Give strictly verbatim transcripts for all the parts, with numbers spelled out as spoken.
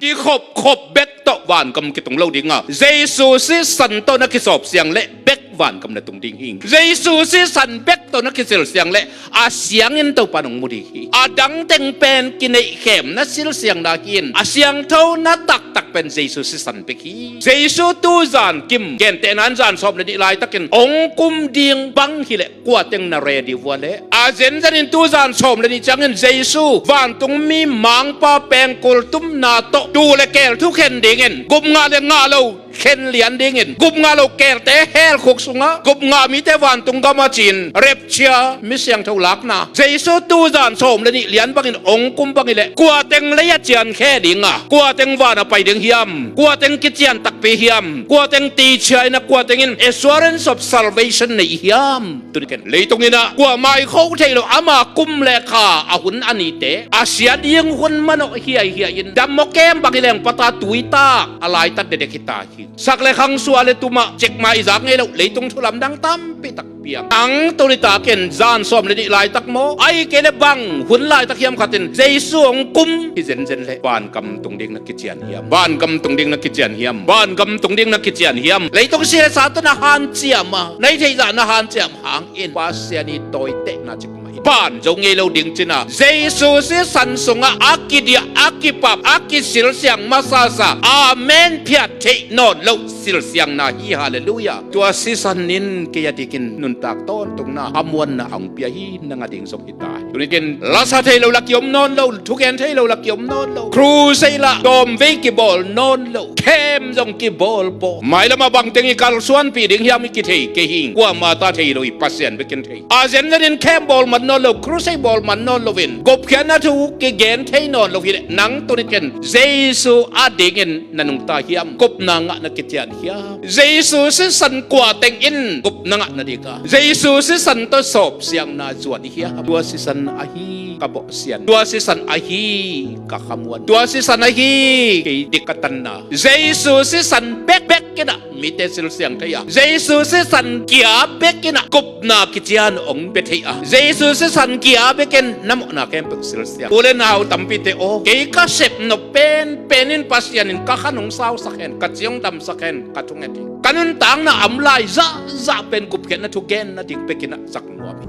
kikhop khop bek tawh vangam kitung lo ding a, Jesu sisan tawh na kisawp siang leh bek vangam na tung ding hi. Jesu sisan bek tawh na kisil siang leh a siangin Topa nong mu ding hi. A dang teng pen kineihkhem na sil siang na hi in, a siangtho na taktak pen Jesu sisan bek hi. Jesu tuzan kim, gentehna in zan sawm le nih laitakin hong kum ding bang hileh kua teng na ready vua leh, a zenzen in tuzan sawm le nih ciangin Jesu vantung mi mangpa pengkul tumna tawh tuu le keel thukhen dingin, gup ngah le ngah lo khen lian dingin, gup ngah lo keelte hell khuk sungah, gup ngah mite vantung gamah ci-in rapture, mi siangtho lakna, Jesu tuzan sawm le nih lian bangin hong kum bang hileh kua teng lei a cian khe ding a, kua teng van a pai ding hiam, kua teng kician takpi hiam, kua teng teacher in a, kua teng in assurance of salvation nei hiam? Tuni ken leitung in a kuamah i kho thei lo, ama kum le kha a hun a nite a sia ding hun manawh hiaihiai in, dammaw kem bang hi leng pata tuitak a laitat dedek hi ta hi. Sak le khang sua le tumah cekmah i zak ngei lo, leitung thu lamdang tampi tak piang. Nang tuni takin zan sawm le nih laitak maw, ahih kei leh bang hun laitak hiam khatin Jesu hong kum hi zenzen leh vangam tung ding na kician hiam? Vangam tung ding na kician hiam? Vangam tung ding na kician hiam? Leitung si le sa tawh na hanciam a, na hih theih zah na hanciam hangin Pasian i tawitehna cik mah in pan zo ngei lo ding cin a, Jesu sisan sungah a kidiah, a kipap, a kisil siang masasa, amen phiat theih nawn lo sil siang na hi. Halleluiah. Tua sisan in kei a dikin nuntak tawntungna, a muanna a hong pia hi. Nang a ding zong hi ta hi. Tuni ken lasa thei lo la kiom nawn lo, thugen thei lo la kiom nawn lo, crusade lah tawmvei kibawl nawn lo, camp zong kibawl pawh, mailamah bangteng i kalsuanpih ding hiam i kithei kei hi. Kuamah ta thei lo hi, Pasian bek in thei. A zenzen in camp bawl man nawn lo, crusade bawl man nawn loin, gupkhiatna thu kigen thei nawn lo hileh, nang tuni ken Jesu a dingin na nungta hiam? Gupna ngah na kician hiam? Jesu sisan kua teng in gupna ngah na ding a, Jesu sisan tawh sawp siangna zuan i hiam? Tua sisan ahi ka bawhsian, tua sisan ahi ka khamuan, tua sisan ahi kei dik ka tanna. Jesu sisan bekbek in a mite sil siang thei a, Jesu sisan kia bek in a gupna kician hong pia thei a, Jesu sisan kia bek in na mawhna khempeuh sil siang. U le nau tampite aw, kei ka sep nop penpen in Pasian in ka khan hong sausak hen, ka ci hong damsak hen ka thunget hi. Ka nuntakna a om lai zahzah pen gupkhiatna thugen nading bek in a sak nuam hi.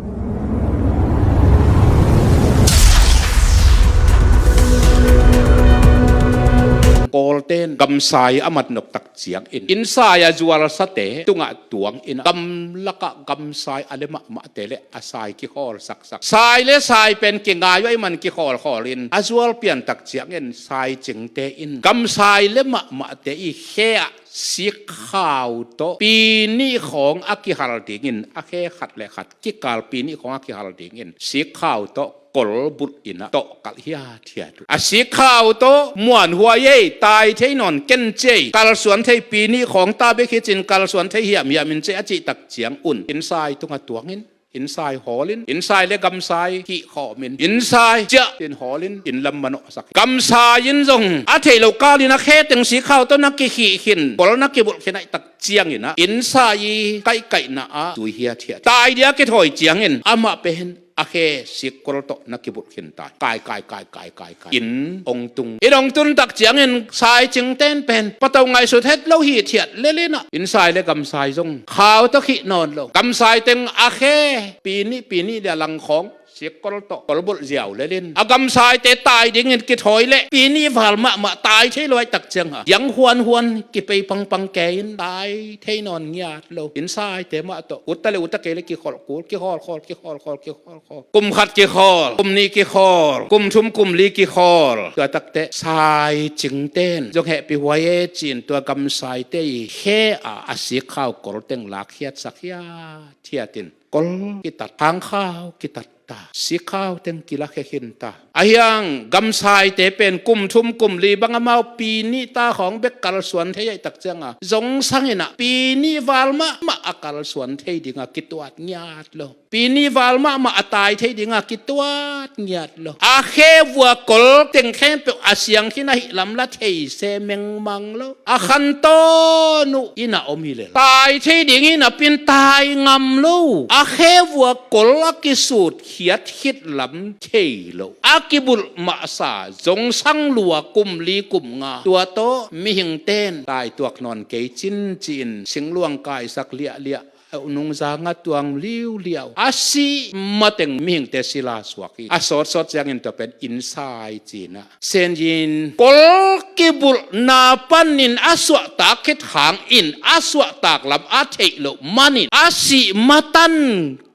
Kawlten gamsai a mat nop tak ciangin, innsai a zualsate tungah tuang in a, gamlakah gamsai a le mahmahte le a sai kikhawlsaksak, sai le sai pen kingai uh ahih man kikhawlkhawl in, a zual piantak ciangin sai cingte in gamsai le mahmahte i khe ah sikkhau tawh pi nih khawng a kihal dingin, a khe khat le khat kikal pi nih khawng a kihal dingin sikkhau tawh kolbulh in a tawh kalh hiathiat uh. A sikkhau tawh muanhuai ei, tai thei nawn ken ci ei, kalsuan thei pi nih khawng ta bek hi cin kalsuan thei hiamhiam in ci ei a cihtak ciangun innsai tungah tuangin, innsai hawlin, innsai le gamsai kihkhawmin, innsai ciah in hawlin, inn lam manawhsak. Gamsai in zong a theih loh kalin a khe teng sikkhau tawh na kikhih khin, kol na kibulh khin ahih tak ciangin a, innsai i kaihkaihna ah tui hiathiat. Tai dia kithawi ciangin amah pen a khe sikkol tawh na kibulh khin ta hi. Kai, kai, kai, kai, kai, kai. Inn hong tung. Inn hong tuntak ciangin sai cingten pen patau ngaihsut het lo hithiat lel in a, innsai le gamsai zong khau tawh khih nawn lo. Gamsai teng a khe pi nih, pi nih le a lang khawng sikkol tawh kolbulh ziau lel in, a gamsaite tai dingin kithawi leh pi nih val mahmah tai thei lo ahih tak ciang a, diang huanhuan kipei pangpang kei in tai thei nawn ngiat lo. Innsaite mah tawh utta le utta kei le kikholh kul, kikholh khawl, kikholh khawl, kikholh khawl. Kum khat kikhawl, kum nih kikhawl, kum thum kum li kikhawl. Tua takteh sai cingten zong hehpih huai e ci-in tua gamsaite i khe a, a sikkhau kol teng lakkhiatsak hiathiat in kol kitat, khangkhau kitat ta, sikkhau teng kilakhia khin ta. Ahi hang gamsaite pen kum thum kum li bang amau pi nih ta khawng bek kalsuan thei ahih tak ciang a, zongsang in a pi nih val mahmah a kalsuan thei ding a kituat ngiat lo. Pi nih val mahmah a tai thei ding a kituat ngiat lo. A khe vua kol teng khempeuh a siang khin ahih lam la thei se mengmang lo. A khantawn uh inn ah om hi lel, tai thei ding inn ah pi in tai ngam lo. A khe vua kol a kisut kiat khit lam thei lo a kibulh mahsa zongsang lua kum li kum nga, tua tawh mihingte'n taituak nawn kei cin ci-in singluang kaisak liahliah, a nungzang ah tuang liuliau a sih mateng mihingte sila suak hi. A sawtsawt ciangin tua pen innsai ci-in ah Senyin kol kibulhna panin a suahtak khit hangin a suahtak lam a theih loh manin a sih matan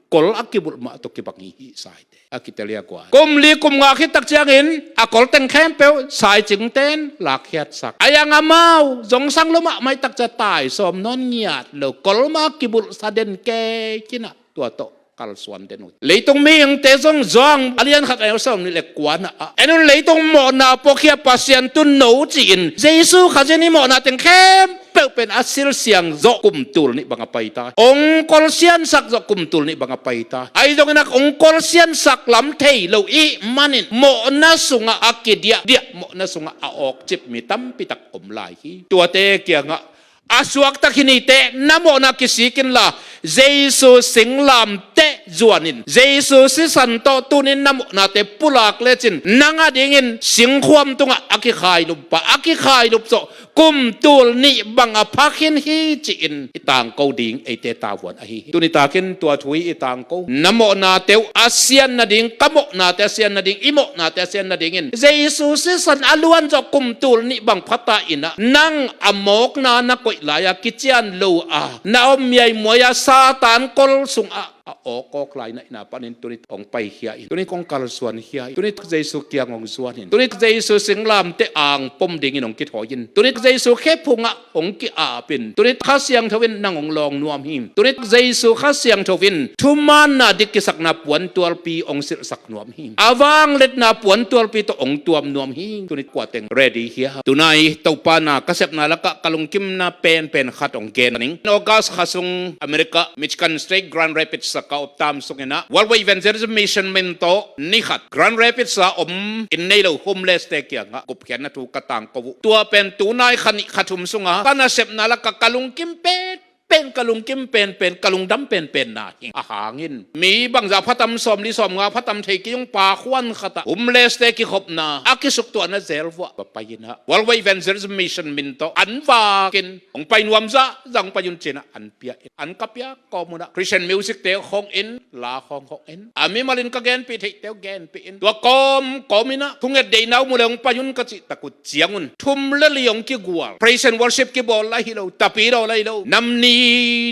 kol a kibulh mah tawh kibang hi, hih saite a kitelia kuan. Kum li kum nga khit tak ciangin a kol teng khempeuh saicingte'n lakkhiatsak. A yang amau zongsang lo mahmah tak ciang taisawm nawn ngiat lo, kol mah kibulhsa den kei ci-in ah tua tawh kalsuan den uh. Leitung mihingte zong Johan a lian khat a neu sawm nih le kua-na ah, en un, leitung mawhna puakhia Pasian tuuno ci-in Jesu Khazih in hih mawhna teng khempeuh pen a silsiang zawh kum tul nih bang a pai ta hi. Ong kolsiansak zawh kum tul nih bang a pai ta hi. Ahi zongin ah ong kolsiansak lam thei lo ih manin mawhna sungah a kidiahdiah, mawhna sungah a awkcip mi tampi tak om lai hi. Tuate kiangah a suakta khin hite, na mawhna kisik inla, Jesu singlamteh zuan in, Jesu sisan tawh tuni-in na mawhnate pulak lecin nang adingin singkhuam tungah a kikhailup pah, a kikhailup zawh kum tul nih bang a pha khin hi ci-in i tangko ding eite tavuan ahi hi. Tuni takin tua thu i tangko, na mawhnate uh a sian nading, ka mawhnate a sian nading, i mawhnate a sian nadingin Jesu sisan a luan zawh kum tul nih bang pha ta in ah, nang a mawkna na koih lai-a kician lo a, na om miaimuai-a Satan kol sungah a awkawk lai na hihna panin tuni ong paikhia in, tuni kong kalsuankhia in, tuni Jesu kiang ong zuan in, tuni Jesu singlamteh ang pom dingin ong kithawi in, tuni Jesu khephungah ong ki-ap in, tuni Kha Siangtho in nang ong lawng nuam hi. Tuni Jesu Kha Siangtho in thumaanna dik kisakna puantualpi ong silhsak nuam hi. A vangliatna puantualpi tawh ong tuam nuam hi. Tuni kua teng ready hia? Tunai Topa na ka sepna lakah ka lungkimna penpen khat ong gen ning. August kha sung America, Michigan State, Grand Rapids ah ka op tam sungin ah Worldwide Evangelism Mission min tawh ni khat Grand Rapids ah om inn nei lo homeless-te kiangah gupkhiatna thu ka tangko uh. Tua pen tunai kha nih kha thum sungah ka nasepna lakah ka lungkim pen pen, ka lungkim penpen, ka lungdam penpen na hi. A hangin mi bangzah pha tam, sawmli sawmnga pha tam thei kei ung, pa khuan khat ah homeless-te kikhopna, a kisuktuahna zel vuah va pai in ah Worldwide Evangelism Mission min tawh an vakin, ong pai nuam zahzah ong pai un ci-in ah an pia in, an ka piak kawm un ah Christian music-te khawng in, la khawng khawng in, a mimalin ka genpih theihte uh genpih in, tua kawmkawm in ah thunget deihna uh mu leh ong pai un ka cih tak uh ciangun thum le li ong kigual, praise and worship kibawl la hi lo, tapidaw la hi lo, nam ni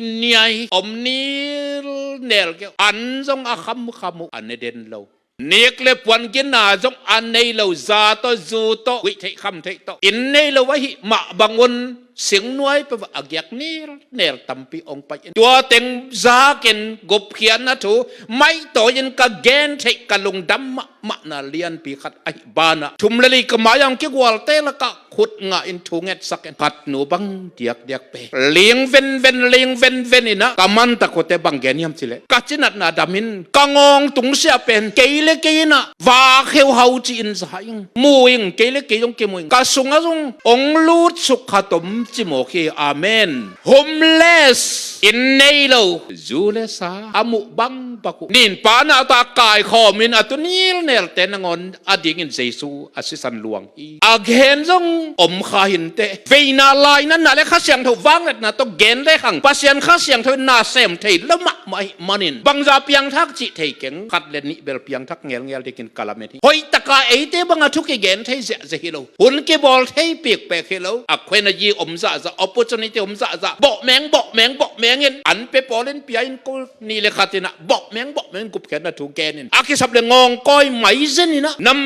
niai om nilnel kei uh, an zong a khamkham uh, a ne den lo. Nik le puan ginna zong a nei lo, za tawh zu tawh, guih theih kham theih tawh inn nei lo ahih mah bangun singnuai peuh ah a giak nilnel tampi ong pai in, tua teng zakin gupkhiatna thu maitawi-in ka gen theih, ka lungdam mahmahna lianpi khat ahih banah thum le li ka mai-ah ong kigualte lakah khut ngah in thu ngetsak in, khat nu bang diakdiak pe, ling venven, ling venven in ah ka mantak uh teh bang gen hiam cih leh, ka cinatna dam in, ka ngawng tungsiah pen kei le kei in ah vak heuhau ci-in za ing, mu ing, kei le kei zong kimu ing, ka sungah zong ong lutsuk khat om ci mawk hi. Amen. Homeless, inn nei lo, zu le sa a muh bangbang uh, nin pa na ta kaikhawm in a tu nilnelte nangawn adingin Jesu a sisan luang hi. A gen zong om kha hi inteh. Veina, lainatna le Kha Siangtho vangliatna tawh gen lehang Pasian Kha Siangtho in na sem thei lo mahmah ahih manin, bangzah piangthak cih thei keng, khat le nih bel piangthak ngelngel dingin ka lamen hi. Hoihtaka eite banga thu kigen thei ziahziah hi lo, hun kibawl thei pikpek hi lo, a khuena yi om zahzah, opportunity om zahzah, bawhmeng bawhmeng bawhmeng in, an pia pawl in pia in, ko ni le khat in ah bawhmeng bawhmeng gupkhiatna thu gen in, a kisap le ngawngkawi maizen in ah, nam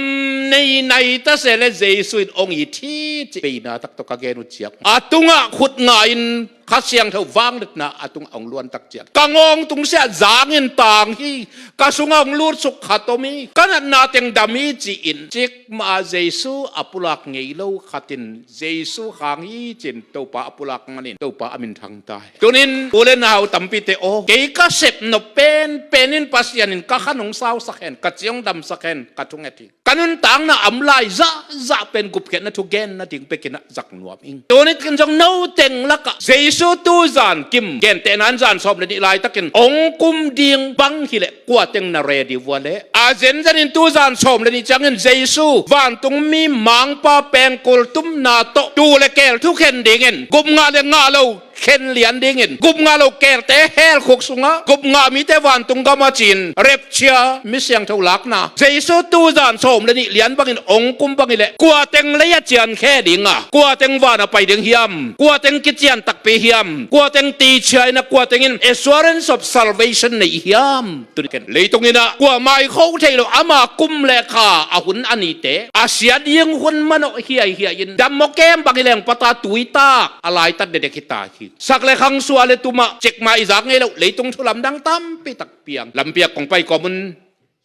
nei nai ta se leh Jesu in ong it hi cih veina tak tawh ka gen uh ciang, a tungah khut ngah in Kha Siangtho vangliatna a tungah ong luan tak ciang, ka ngawng tungsiah zangin tang hi, ka sungah ong lutsuk khat om hi, ka natna teng dam hi ci-in, cikmah a Jesu a pulak ngei lo khat in Jesu khang hi ci-in Topa a pulak manin Topa a minthang ta hi. Tunin u le nau tampite aw, kei ka sep nop penpen in Pasian in ka khan ong sausak hen, ka ci ong damsak hen ka thunget hi. Ka nuntakna a om lai zahzah pen gupkhiatna thu genna ding bekin ah zak nuam ing. Tuni takin zong no teng lakah Jesu Jesu tu zan kim, gentehna in zan sawm le nih laitakin hong kum ding bang hileh kua teng na ready vua leh? A zenzen in tu zan sawm le nih ciangin Jesu vantung mi mangpa pengkul tumna tawh tuu le keel thukhen dingin, gup ngah le ngah lo khen lian dingin, gup ngah lo keelte hell khuk sungah gup ngah mite vantung gamah ci-in rapture, mi siangtho lakna, Jesu tu zan sawm le nih lian bangin hong kum bang hileh kua teng lei a cian khe ding a, kua teng van a pai ding hiam? Kua teng kician takpi hiam? Kua teng tichia in a, kua tengin assurance of salvation nei hiam? Tuni ken leitung in a kua mai kho thei lo, ama kum le kha, a hun a nite, a sia ding hun manawh hiaihiai in, dam maw kem bang hi leng pata tuitak a laitat dedek hi ta hi. Sak le khang sua le tumah cekmah i zak ngei lo leitung thu lamdang tampi tak piang. Lampiak kong pai kawm un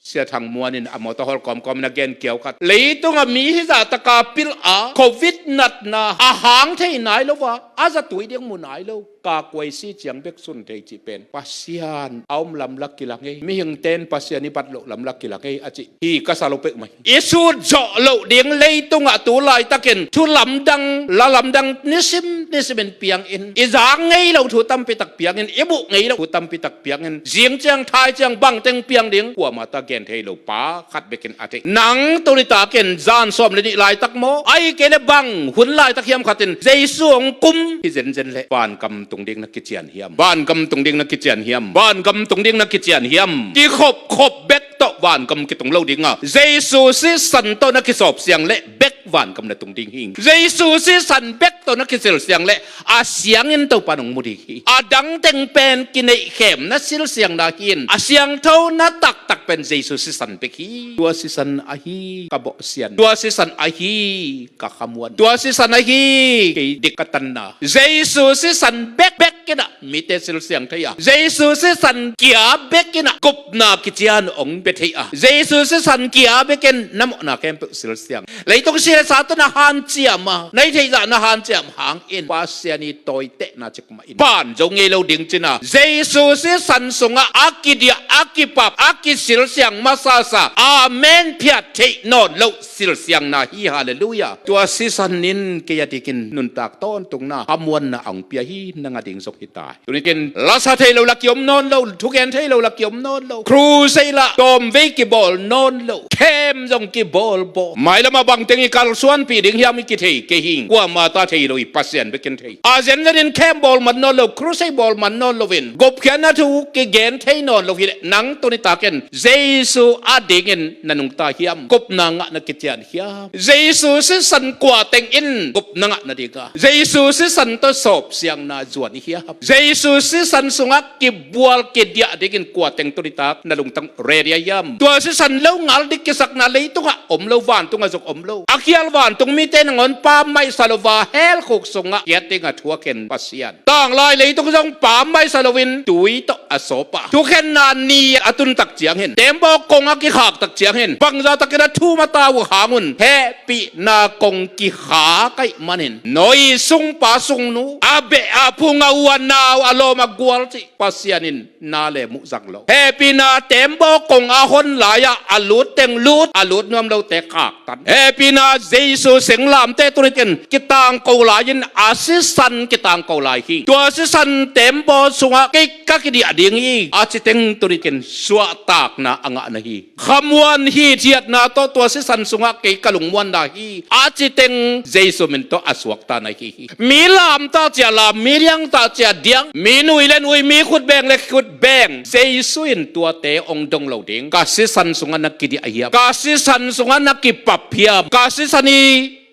Sia Thang Muan in a mawtaw hawl kawmkawm in a gen kiau khat. Leitung a mi hizah taka pil a covid natna a hang thei nai lo a, a zatui ding mu nai lo, ka kuai si ciang bek sun thei cih pen Pasian a om lamlak kila ngei. Mihingte in Pasian i bat loh lamlak kila ngei a cih hi ka sa lo peuhmah hi. I sut zawh loh ding leitungah tu laitakin thu lamdang, la lamdang nisim nisimin piangin, i zak ngei lo thu tampi tak piangin, i buh ngei lo thu tampi tak piangin, zing ciang thai ciang bang teng piang ding kuamah ta gen thei lo pa khat bekin a theih. Nang tuni takin zan sawm le nih laitak maw, ahih kei leh bang hun laitak hiam khatin Jesu hong kum hi zenzen leh vangam tung ding na kician hiam? Vangam tung ding na kician hiam? Vangam tung ding na kician hiam? Kikhopkhop bek tawh vangam kitung lo ding a, Jesu sisan tawh na kisawp siang leh bek vangam na tung ding hi. Jesu sisan bek tawh na kisil siang leh a siangin Topa nong mu ding hi. A dang teng pen kineihkhem na silsiang na hi in, a siangtho na taktak pen Jesu sisan bek hi. Tua sisan ahi ka bawhsian, tua sisan ahi ka khamuan, tua sisan ahi kei dik ka tanna. Jesu sisan bekbek in a mite silsiang thei a, Jesu sisan kia bek in a gupna kician hong pia thei a, Jesu sisan kia bek in na mawhna khempeuh silsiang. Leitung si le sa tawh na hanciam a, na hih theih zah na hanciam hangin Pasian i tawitehna cik mah in pan zo ngei lo ding cih na, Jesu sisan sungah a kidiah, a kipap, a kisilsiang masasa, amen phiat theih nawn loh silsiangna hi. Halleluiah. Tua sisan in kei a dikin nuntak tawntungna, a muanna a hong pia hi. Nang a ding zong hi ta hi. Tuni ken lasa thei lo la kiom nawn lo, thugen thei lo la kiom nawn lo, crusade la tawmvei kibawl nawn lo, camp zong kibawlbawl, mailamah bangteng i kalsuanpih ding hiam i kithei kei hi. Kuamah ta thei lo hi, Pasian bekin thei. A zenzenin camp bawl man nawn lo, crusade bawl man nawn loin, gupkhiatna thu kigen thei nawn lo hileh nang tuni takin Jesu a dingin na nungta hiam? Gupna ngah na kician hiam? Jesu sisan kua teng in gupna ngah na ding a, Jesu sisan tawh sawpsiangna zuan i hiam? Jesu sisan sungah kibual kidiah dingin kua teng tuni tak na lungtang ready a hiam? Tua sisan lo ngal dik kisakna leitungah om lo, vantungah zong om lo. A khial vantung mite nangawn pammaih sa lo a, hell khuk sungah kiat dingah thuak hen Pasian. Tanglai leitung zong pammaih sa loin tui tawh a sawp a, thukhenna ni a tun tak ciangin, teembaw kong a kikhak tak ciangin, bangzah takin a thum a ta uh hang un, hehpihna kong kikhak ahih manin, Noah sungpa sungnu, a beh a phung, a u a nau, a lawm a gual cih Pasian in na le muh zang lo. Hehpihna teembaw kong a hon lai-ah a lut teng lut, a lut nuam lote khak tan. Hehpihna Jesu senglamteh tuni ken kitangko lai-in a sisan kitangko lai hi. Tua sisan teembaw sungah kei ka kidiah ding hi a ci teng tuni ken suahtakna a ngah na hi. Khamuan hithiatna tawh tua sisan sungah kei ka lungmuanna hi a ci teng Jesu min tawh a suakta na hi hi. Mi lamtah cia lam, mi diangtah cia diang, mi nui le nui, mi khutbeng le khutbeng, Jesu in tuate hong dong lo ding. Ka sisan sungah na kidiah hiam? Ka sisan sungah na kipap hiam? Ka sisan i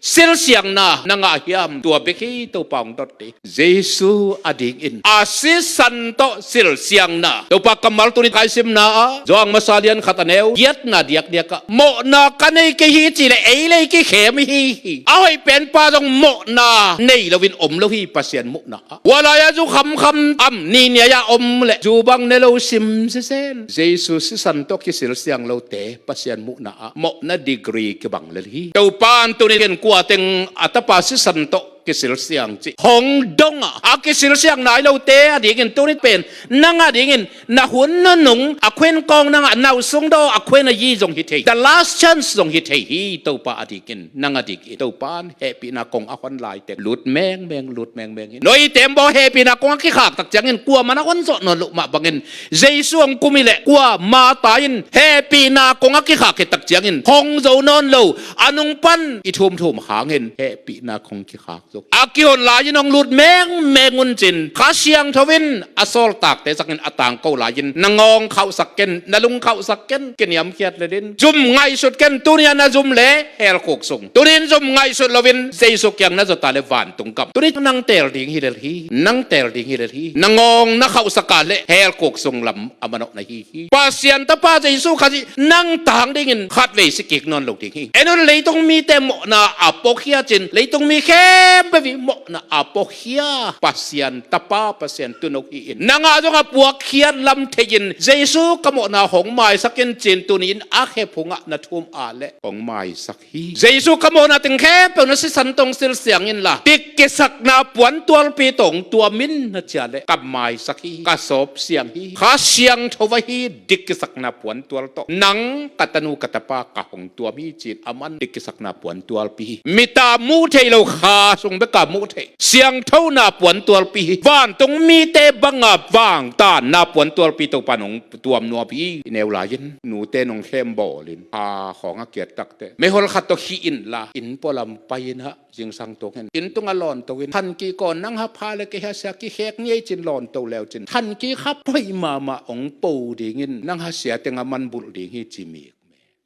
silsiangna na ngah hiam? Tua bek hi Topa hong dot ding. Jesu a dingin a sisan tawh silsiangna. Topa kammal tuni kaisimna ah Johan masa lian khat a neu giatna diakdiak ah, mawhna ka nei kei hi cih leh ei lei kikhem hi hi. A hoih penpa zong mawhna nei loin om lo hi, Pasian muhna ah. Ua lai-a zu khamkham am niniai-a om leh zu bang ne lo sim sisel. Jesu sisan tawh kisilsiang lote Pasian muhna ah mawhna degree kibang lel hi. Topa in tuni ken kua teng a tapa sisan tawh kisilsiang cih hong dong a, a kisilsiang nai lote a dingin tuni pen nang a dingin na hun nunung a khuin kawng nang a nausung daw a khuin a yi zong hi thei, the last chance zong hi thei hi. Topa a dingin nang a dingin Topa in hehpihna kong a hon lai tek lut mengmeng, lut mengmeng hi. Note in baw hehpihna kong a kikhak tak ciangin kuamah na hon zawh nawn loh mah bangin Jesu hong kum hi leh kuamah ta in hehpihna kong a kikhak hi tak ciangin hong zo nawn lo. A nung pan i thumthum hangin hehpihna kong kikhak zo. A kihon lai-in hong lut mengmeng un cin Kha Siangtho in a sawltakte zakin a tangko lai-in na ngawng khauhsak ken, na lung khauhsak ken, kiniamkhiat lel in. Zum ngaihsut ken, tuni-a na zum le helkhuk sung. Tuni-in zum ngaihsut loin Jesu kiang na zawta le vantung gam tuni nang teel ding hi lel hi, nang teel ding hi lel hi. Na ngawng na khauhsak a le helkhuk sung lam a manawh na hi hi. Pasian Tapa Jesu Khazih nang tang dingin khatvei si kik nawn lo ding hi. En un, leitung mite mawhna a puakhia cin leitung mi khempeuh i mawhna a puakhia Pasian Tapa, Pasian Tuuno hi-in nang a zong a puakkhiat lam thei-in Jesu ka mawhna hong maisak in cin tuni-in a khe phungah na thum a le hong maisak hi. Jesu ka mawhna teng khempeuh na sisan tawh hong silsiang inla dikkisakna puantualpi tawh hong tuam in na ci a le ka maisak hi, ka sawpsiang hi. Kha Siangtho ahi dikkisakna puantual tawh nang ka tanu ka tapa ka hong tuam hi ci-in a man dikkisakna puantualpi hi. Mit a muh theih loh Kha sung bek a muh theih siangthona puantualpi hi. Vantung mite banga vangtanna puantualpi Topa in hong tuam nuam hi. I neu lai-in nute in hong khem bawl in a khawng a kiat takteh meihol khat tawh khih inla inn pualam pai in ah zingsang tung hen. Inn tungah lawnto in thanki kawn nang ha pha le kei ha sia kikhek ni ei cin lawnto leu cin thanki kha phoih mahmah hong po dingin nang ha sia teng a man bulh ding hi ci mikmek.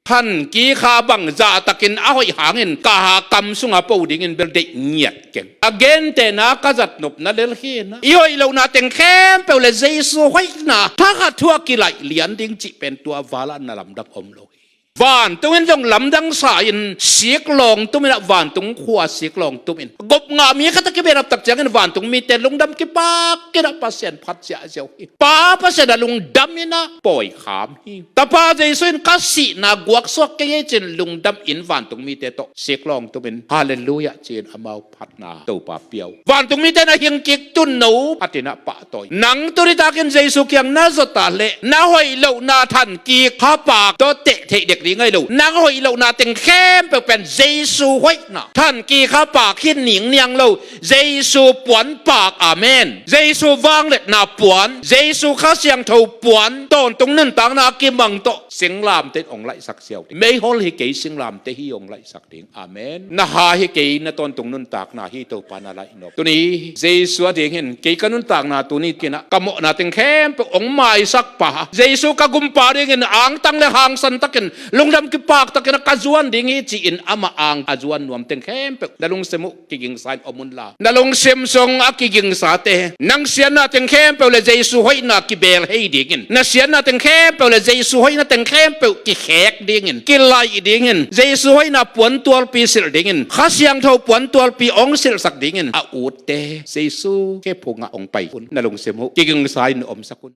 Thanki kha bang zahtakin a hoih hangin ka ha kam sungah po dingin bel deih ngiat keng. A gentehna ka zat nopna lel hi na, i hoih lohna teng khempeuh le Jesu hoihna thakhat thu a kilaih lian ding cih pen tua val ah na lamdang om lo hi. Vantung in zong lamdang sa in sik lawng tum in ah, vantung khua sik lawng tum in gupngah mi khat a kibehlap tak ciangin vantung mite lungdam kipak in ah Pasian phat ziahziah uh hi. Pa Pasian a lungdam in ah pawikham hi. Tapa Jesu in ka sihna guaksuak kei hi cin lungdam in vantung mite tawh sik lawng tum in halleluiah ci-in amau phatna Topa pia uh. Vantung mite na hing kik tun no phat in ah pahtawi. Nang tuni takin Jesu kiang na zawta le na hoih lohna thanki kha pak tawh teh theih dek ding ahi lo. Nang hoih lohna teng khempeuh pen Jesu hoihna thanki kha pak hi ningniang lo. Jesu puan pak, amen. Jesu vangliatna puan, Jesu Kha Siangtho puan tawntung nuntakna a kimang tawh singlamteh in hong laihsak ziau ding. Meihol hi kei, singlamteh hi hong laihsak ding. Amen. Na ha hi kei, na tawntung nuntakna hi, Topa na laihnop. Tuni Jesu a dingin kei ka nuntakna tuni kinah ka mawhna teng khempeuh hong maisak pa Jesu ka gumpa dingin angtang le hangsan takin lungdam kipak takin a ka zuan ding hi ci-in amah ang a zuan nuam teng khempeuh na lungsim uh kigingsa in om unla, na lungsim sung a kigingsate nang siatna teng khempeuh le Jesu hoihna kibeel hei dingin, na siatna teng khempeuh le Jesu hoihna teng khempeuh kikhek dingin, kilaih dingin, Jesu hoihna puantualpi silh dingin, Kha Siangtho puantualpi hong silhsak dingin a utte Jesu khe phungah hong pai un. Na lungsim uh kigingsa in omsak un.